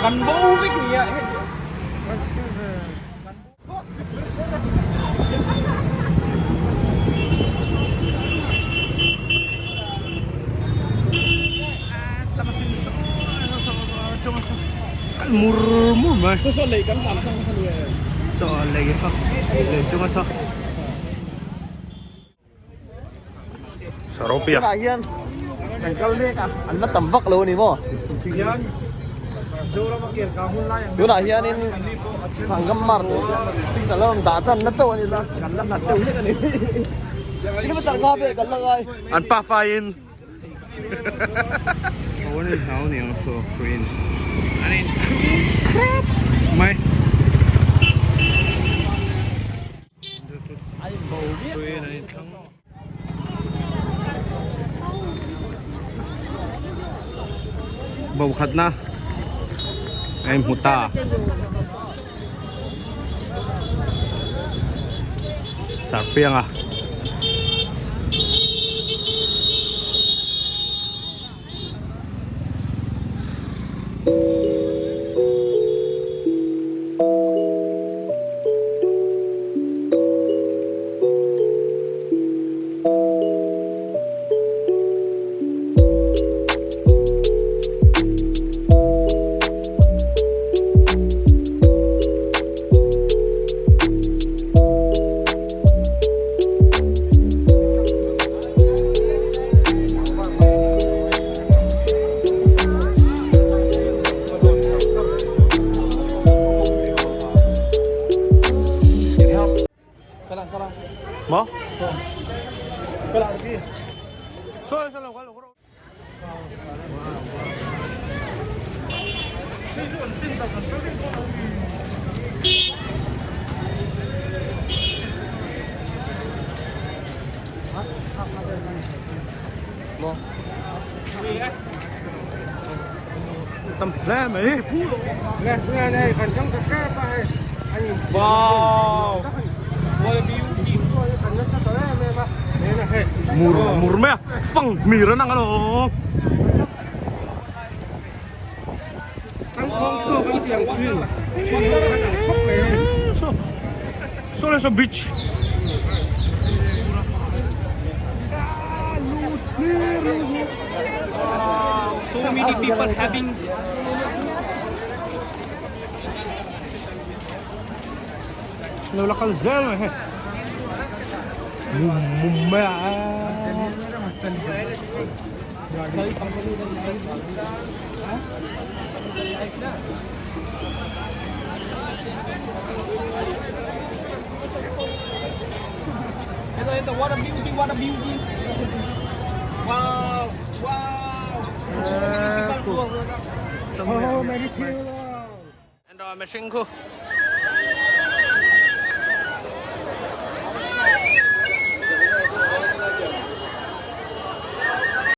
Kan bo vek nia hei. Mur mur mai. Saw lei kan tlan sang kha ni e. Saw lei saw lei chunga saw. Saropia. Tunah hian kan kal mek a, an la tam vak lo a ni maw? Tunah hianin Sangam Mart signal a rawn dah tan na chauh a ni la, kan la hlat deuh hlek a ni. Kilometer nga vel kan la ngai. An pa faiin. Mai. Bo khatna a inhmu ta. Sarpianga. Maw? Tam hle mai. Wow. Mur mur mai a. Fang mir an ang alawm. Saw lai saw beach. So many people having Lo la kal zel mai hei. Mum mum mai a. Ito, ito, what a beauty, what a beauty. Wow, wow. So many people. And mihring khu.